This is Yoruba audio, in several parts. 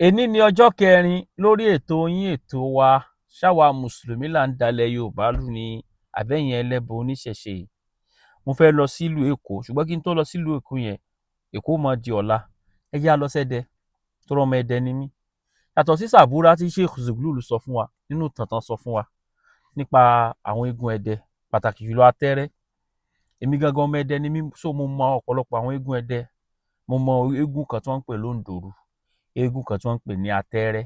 Èní ní ọjọ́ kẹrin lórí ètò yín, ètò wa, ṣáwa mùsùlùmí là ń dalẹ̀ Yorùbá rú ni àbẹ́yìn ẹlẹ́bọ oníṣẹ̀ṣe? Mo fẹ́ lọ sílùú Èkó, ṣùgbọ́n kí n tó lọ sílùú Èkó yẹn, Èkó mọ̀ di ọ̀la. Ẹ yá lọ sẹ́dẹ̀ tó rọ́mọ Ẹdẹ ni mí. Yàtọ̀ sí sàbúrà tí Sheikh Zuglul sọ fún wa nínú ìtàn tán sọ fún wa nípa àwọn eégún Ẹdẹ, pàtàkì jùlọ Atẹ́rẹ́. Èmi gangan ọmọ Ẹdẹ ni mí, so mo mọ ọ̀pọ̀lọpọ̀ àwọn eégún Ẹdẹ. Mo mọ eégún kan tí wọ́n ń pè lóǹdòrú, eégún kan tí wọ́n ń pè ní Atẹ́rẹ́,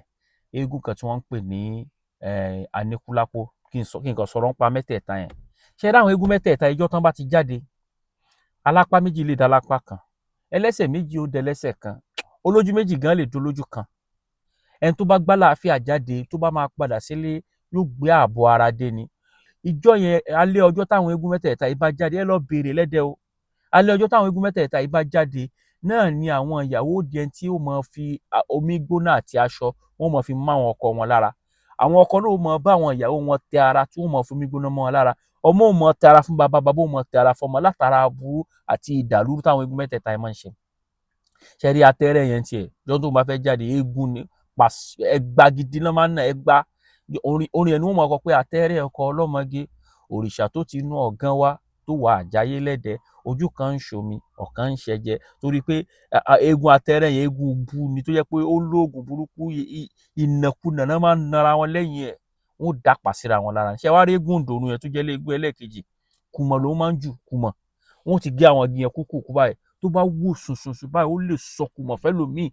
eégún kan tí wọ́n ń pè ní Aníkúlápó. Kí n sọ, kí n kàn sọ̀rọ̀ nípa mẹ́tẹ̀ẹ̀ta yẹn. Ṣé ẹ rí àwọn eégún mẹ́tẹ̀ẹ̀ta, ijọ́ tán bá ti jáde, alápá méjì lè dálápá kan, ẹlẹ́sẹ̀ méjì ó dẹlẹ́sẹ̀ kan, olójú méjì gan lè dolójú kan. Ẹni tó bá gbá làáfíà jáde, tó bá máa padà sílé, yóò gbé ààbọ̀ ara dé ni. Ìjọ́ yẹn, alẹ́ ọjọ́ táwọn eégún mẹ́tẹ̀ẹ̀ta yìí bá jáde, ẹ lọ béèrè lẹ́dẹ̀ o, alẹ́ ọjọ́ táwọn eégún mẹ́tẹ̀ẹ̀ta yìí bá jáde náà ni àwọn ìyàwó di ẹni tí ó máa fi omi gbóná àti aṣọ, wọ́n máa fi mọ́ àwọn ọkọ wọn lára. Àwọn ọkọ náà ó máa bá àwọn ìyàwó wọn tẹ ara, tí wọ́n máa fi omi gbóná mọ́ wọn lára. Ọmọ ò máa tẹ ara fún bàbá, bàbá ò máa tẹ ara fọmọ, látara aburú àti ìdàlúrú táwọn eégún mẹ́tẹ̀ẹ̀ta yìí máa ń ṣe. Ṣe rí Atẹ́rẹ́ yẹn tiẹ̀, lọ́jọ́ tó bá fẹ́ jáde, eégún ni ẹgba gidi náà máa ń nà ẹgba. Orin orin ẹ̀ ni wọ́n máa kọ pé Atẹ́rẹ́ ọkọ ọlọ́mọge, òrìṣà tó ti inú ọ̀gán wá, tó wà àjáyé lẹ́dẹ̀, ojú kan ń ṣomi, ọ̀kan ń ṣẹjẹ. Torí pé eégún Atẹ́rẹ́ yẹn, eégún bú ni, tó jẹ́ pé ó lóògùn burúkú, ìnàkunà náà máa ń nara wọn lẹ́yìn ẹ̀, wọ́n ó dàpà síra wọn lára. Ṣé wàá rí eégún Òǹdòrú yẹn tó jẹ́ eégún ẹlẹ́ẹ̀kejì, kùmọ̀ ló máa ń jù kùmọ̀. Wọ́n ti gé àwọn igi yẹn kúkúkú báyìí, tó bá wò sùnsùnsùn báyìí, ó lè sọ kùmọ̀ fẹ́lòmíì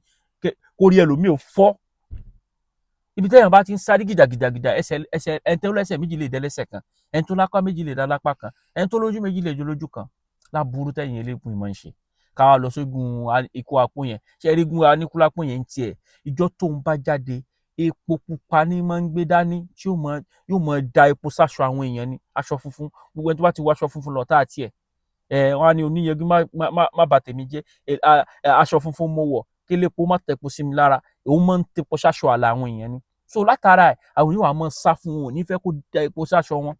kórí ẹlòmíì ò fọ́. Ibi téèyàn bá ti ń sáré gìdàgìdàgìdà, ẹsẹ̀ ẹsẹ̀, ẹni tó lẹ́sẹ̀ méjì lè dẹ́lẹ́sẹ̀ kan, ẹni tó lápá méjì lè dá lápá kan, ẹni tó lójú méjì lè dolójú kan. Láburú tẹ̀yìn eléégún yìí máa ń ṣe. Ká wá lọ sógun ikú apó yẹn. Ṣé rí eégún Aníkúlápó yẹn ń tiẹ̀, ìjọ tóun bá jáde, epo pupa ní máa ń gbé dání, tí yóò máa da epo sáṣọ àwọn èèyàn ní aṣọ funfun. Gbogbo ẹni tó bá ti wọ aṣọ funfun lọ tá a tiẹ̀ ẹ wọn á ní oníyanjú má bà tèmi jẹ́, aṣọ funfun mo wọ̀, kélépo má tẹpo sí mi lára. Òun máa ń tepo sáṣọ àlà àwọn èèyàn ni. So látara ẹ̀, àwọn èèyàn wà máa sá fún wọn, ò ní fẹ́ kó da epo sáṣọ wọn,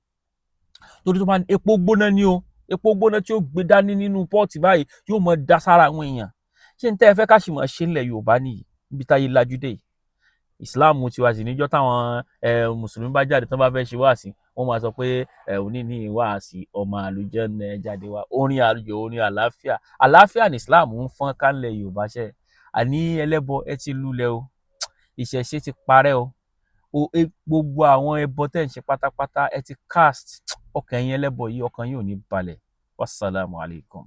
torí tó bá epo gbóná ni o, epo gbóná tí ó gbé dání nínú pọ́ọ̀tì báyìí, yóò máa da sára àwọn èèyàn. Ṣé n tẹ́ ẹ fẹ́ ká sì máa ṣe ńlẹ̀ Yorùbá nìyí, níbi táyé lajú dé yìí? Ìsìláàmù tiwa sì níjọ́ táwọn mùsùlùmí bá jáde, tán bá fẹ́ ṣe wáàsí, wọ́n máa sọ pé òní ní wáàsí ọmọ àlùjànnà jáde wá, orin àlùjọ, orin àlàáfíà. Àlàáfíà ní ìsìláàmù ń fọ́n kálẹ̀ Yorùbá. Ṣe àní ẹlẹ́bọ, ẹ ti lulẹ̀ o, ìṣẹ̀ṣe ti parẹ́ o, gbogbo àwọn ẹbọ tẹ́ ń ṣe pátápátá, ẹ ti cast ọkàn yín. Ẹlẹ́bọ yìí, ọkàn yín ò ní balẹ̀. Wasalaamu alaykum.